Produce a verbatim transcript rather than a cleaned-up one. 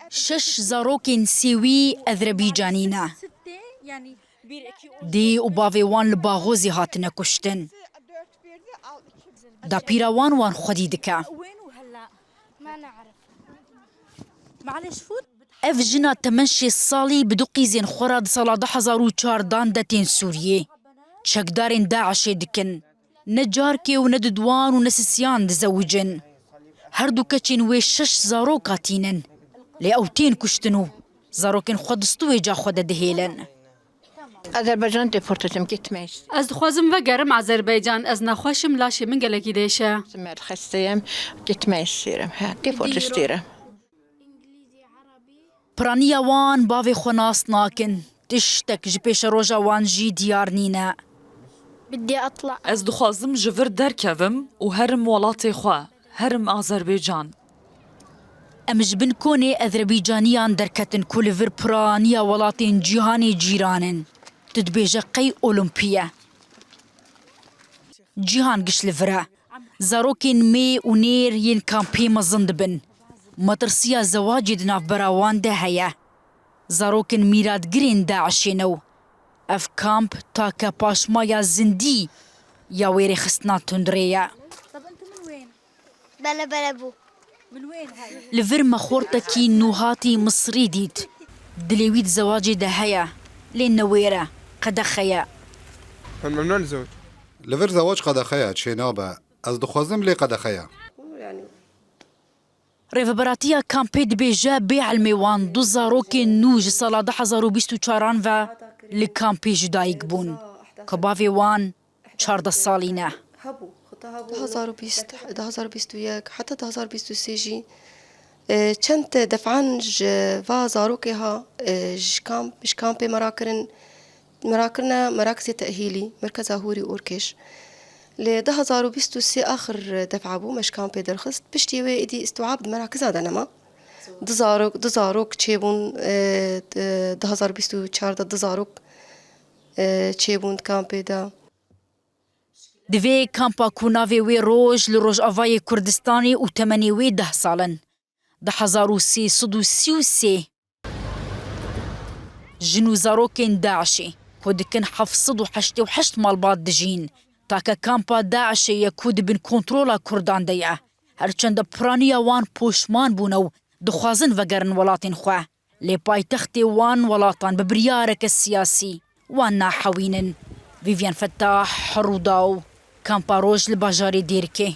Şeş zarokên Sêwî Ezrebîcanî ne. Dê û bavê wan li Baxozê hatine kuştin. Dapîra wan wan xwedî dike. Ev jina temenşê salî bi du qîzên xwe re di sala du hezar û çardan de tên Sûriyê. Çekdarên DAIŞê dikin. Ne carkê û ne di duwan û ne sisiyan dizewicin. Her du keçên wê şeş zaroka tînin. Lê ew tên kuştin û zarokên xwe di stûêca xwe de dihêlin. Azerbaycan deporte ettim, gitme istiyorum. Ez dixwazim vegerim Azerbaycan. Ez nexweş im, laşê min gelekî dêş e. Mer hastayım, gitme istiyorum. Ha, deport istiyorum. Piraniya wan bavê xwe nas nakin. Tiştek ji pêşeroja wan jî diyar nîne. بدي أطلع. Ez dixwazim ji vir derkevim û herim welatê xwe, herim Azerbaycan. Em ji bin konê Ezrebîcaniyan derketin ku li vir piraniya welatên cîhanê cîran in. Tu dibêje qey Olimpî ye. Cîhan giş li vir e. Zarokên mê û nêr yên kampê mezin dibin. Metirsiya zewacê di navbera wan de heye. Zarokên mîratgirên DAIŞê ne û ev kamp take paşmaya zindî ya wê rêxistina tundrê ye. بلا بلا بو. Li vir me xortekî nûhatî Misrî dît. Dilê wî di zewacê de heye, lê newêr e, qedexe ye. أنا ممنوع الزواج. Li vir zewac qedexe ye, çênabe. Ez dixwazim lê qedexe ye. Rêveberatiya kampê dibêje bê ilmê wan du zarokên nû ji sala du hezar û bîst û çaran ve li kampê ji dayik bûn. Ku bavê wan çardeh salî ne. du hezar û bîst, du hezar û bîst û yek heta du hezar û bîst û sê jî, e, çend defan ji va zarokê ha, e, ji kamp, ji kampê me rakirin, me rakirine Merakizê Tehîlî, Merkeza Hûrî Orkêş. Lê du hezar û bîst û sê axir defa bû, me ji kampê derxist. Piştî wê êdî îstîab di merakiza de nema. Du zarok, du zarok çêbûn, e, e, du hezar bîst û çar de du zarok, e, çêbûn di kampê de. Divê kampa ku navê wê Roj li Rojavayê Kurdistanê û temenê wê deh sal in, di hezar û sê sed û sî û sê jin û zarokên DAIŞê ku dikin heft sed û heştê û heşt malbat dijîn, take kampa DAIŞê ye ku di bin kontrola Kurdan de ye. Her çende piraniya wan poşman bûne û dixwazin vegerin welatên xwe. Lê paytextê wan welatan bi biryareke siyasî wan nahewînin. Vivian Fettah, Rûdaw, Kampa Roj li bajarê Dêrikê.